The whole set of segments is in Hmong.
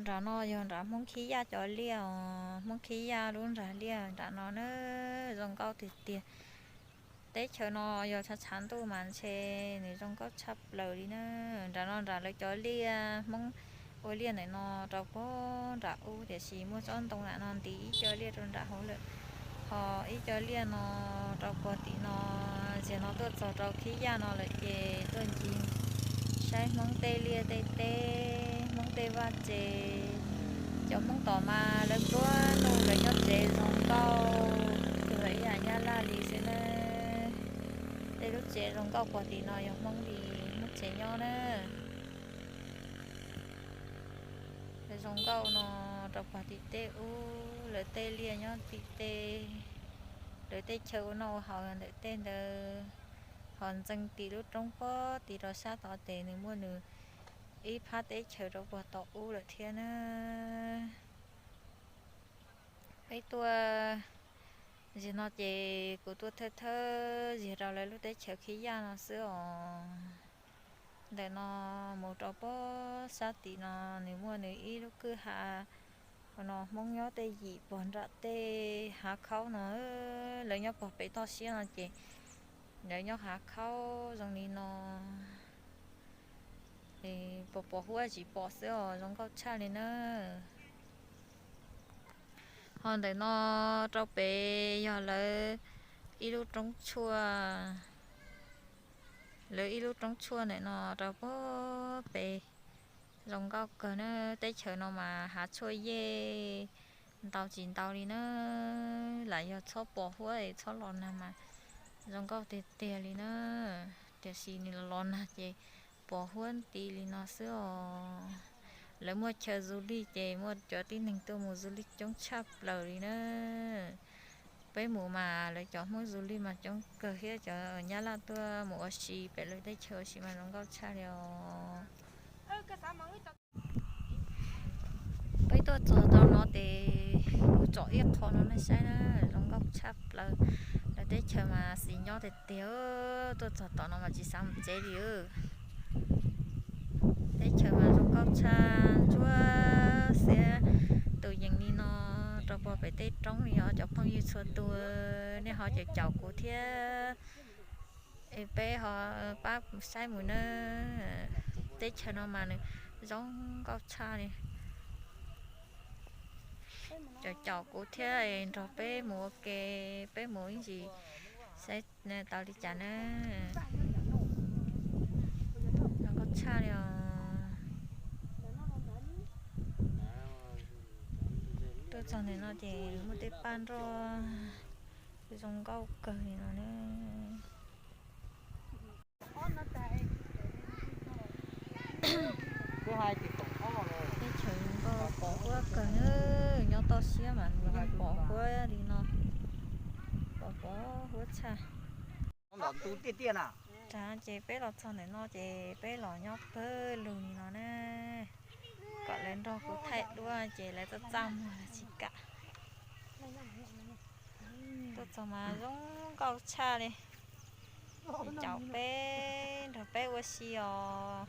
Nram no yog nram Hmoob Khib Yaj cov liaj os, Hmoob Khib Yaj lub nram liaj nram no na, zoo nkauj tiag tiag. Teb chaws no yog tshav tshav ntuj mas ntshe nws zoo nkauj tshaj plaws li na. Nram no nram lawv cov liaj, Hmoob ua liaj ntawm no rau puag nram ub, tiam sis muaj tsob ntoo nram no ntiv ib co liaj rau nram hauv lawm. Ho ib co liaj no rau puag tim no, zaum no tuaj txog rau Khib Yaj no lawm ces tuaj ncig saib Hmoob tej liaj tej teb, Hmoob tej vaj tsev. Cov Hmoob tom mas lawv nplua nuj, lawv nyob tsev zoo nkauj, ib yam Nyab Laj li xwb na. Tej lub tsev zoo nkauj puag tim no yog Hmoob li, Hmoob tsev nyob na. Lawv zoo nkauj no rau puag tim tej ub, lawv tej liaj nyob tim tej, lawv tej chaw ua noj ua haus ntawm tej ntawd. Ho ntxeev tim lub roob puag tim rau sab tod tes nws muaj nws ib phab teb chaws rau puag tom ub lawm thiab na. Peb tuaj zaum no ces kuv tuaj thawj thawj zaum rau lawv lub teb chaws Khib Yaj no xwb os. Ntawm no mus rau puag sab tim no nws muaj nws ib lub kwj ha no, Hmoob nyob tej yim puag nram tej hav khaub no, lawv nyob puag pem toj siab no ces lawv nyob hav khaub zoo li no. Pom pom huab tsis pom xwb os, zoo nkauj tshaj li na. Ho ntawm no rau pem yog lawv ib lub roob tshuaj, lawv ib lub roob tshuaj ntawm no rau puag pem. Zoo nkauj kawg na, teb chaws no mas hav tshuaj yej ntau tsis ntau li na, lam yog txhob pom huab es txhob los nag mas zoo nkauj tiag tiag li na. Tiam sis nws los los nag ces pom huab nti li no xwb os. Lawv muaj chaw du lig ces muaj cov tib neeg tuaj mus du lig coob tshaj plaws li na. Peb mus mas lawv cov Hmoob du lig mas coob kawg thiab, cov Nyab Laj tuaj mus ua si pem lawv teb chaws ua si mas zoo nkauj tshaj li os. Peb tuaj txog rau no ces kuv tsom ib qho no nej saib na, zoo nkauj tshaj plaws. Lawv teb chaws mas xis nyob tiag tiag, tuaj txog tom no mas tsis xav mus tsev li. Teb chaws mas zoo nkauj tshaj, ntsuab xiab tus yees li no rau puag pem tej roob li os. Cov phooj ywg txhua tus, nej ho caum caum kuv thiab es peb ho pab saib mus na. Teb chaws no mas nws zoo nkauj tshaj li. Caum caum kuv thiab es nrog peb mus ua ke, peb mus ib ntsis saib tau li cas na. Zoo nkauj tshaj li os. Tuaj txog ntawm no ces muaj tej paj nroj zoo nkauj kawg li no na. Teb chaws zoo nkauj pom huab kawg na, nyob toj siab mas yeej pom huab li no, pom pom huab tshaj. Ces peb los txog ntawm no ces peb los nyob pawg lug li no na, kom lawv nrog kuv thaij duab ces lawv txaj txaj muag lawv tsis kam. Tuaj txog mas zoo nkauj tshaj li. Caum peb, nrog peb ua si os.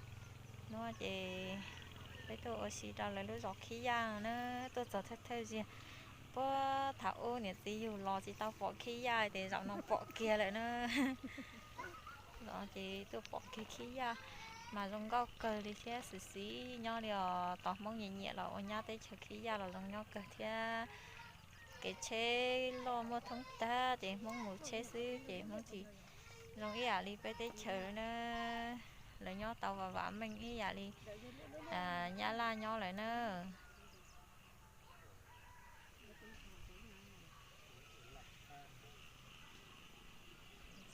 Hnub no ces peb tuaj ua si rau lawv lub zos Khib Yaj na, tuaj txog thawj thawj zaug. Puag thaum ub niam txiv yug los tsis tau pom Khib Yaj ces zaum no pom kiag lawm na. Zaum no ces tuaj pom kiag Khib Yaj, mas zoo nkauj kawg li thiab, xwm xim nyob li os. Tos Hmoob nyiam nyiam los ua nyab teb chaws Khib Yaj los zoo nyob kawg thiab. Kev tsheb loj muaj thoob tag ces Hmoob mus tsheb xwb ces Hmoob tsis zoo ib yam li peb teb chaws na. Lawv nyob tau vam vam meej ib yam li Nyab Laj nyob lawm na.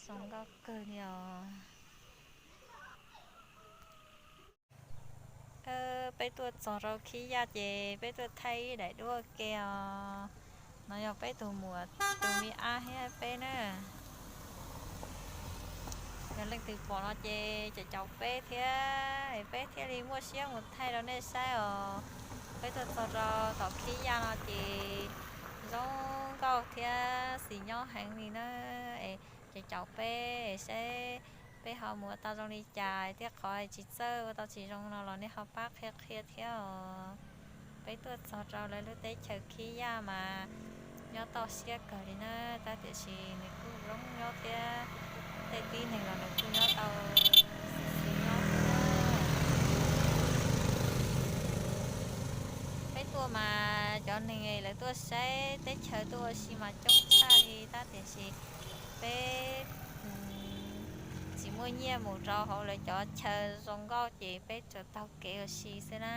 Zoo nkauj kawg li os. Peb tuaj txog rau Khib Yaj ces peb tuaj thaij ib daim duab ua ke os. No yog peb tus muam tus me ab thiab peb na. Yog leej twg pom no ces caum caum peb thiab, peb thiaj li muaj siab mus thaij rau nej saib os. Peb tuaj txog rau tom Khib Yaj no ces zoo nkauj thiab xis nyob heev li na. Es caum caum peb saib peb ho mus ua tau zoo li cas, thiab qhov tsis txawj ua tau tsis zoo no los nej ho pab qhia qhia thiab os. Peb tuaj txog rau lawv lub teb chaws Khib Yaj mas nyob toj siab kawg li na, tab tiam sis nws kuj zoo nyob thiab, tej tib neeg los nws kuj nyob tau xis xis nyob thiab na. Peb tuaj mas cov neeg lawv tuaj saib teb chaws tuaj ua si mas coob tshaj li, tab tiam sis peb tsis muaj nyiaj mus rau hauv lawv cov chaw zoo nkauj ces peb tsuas taug kev ua si xwb na.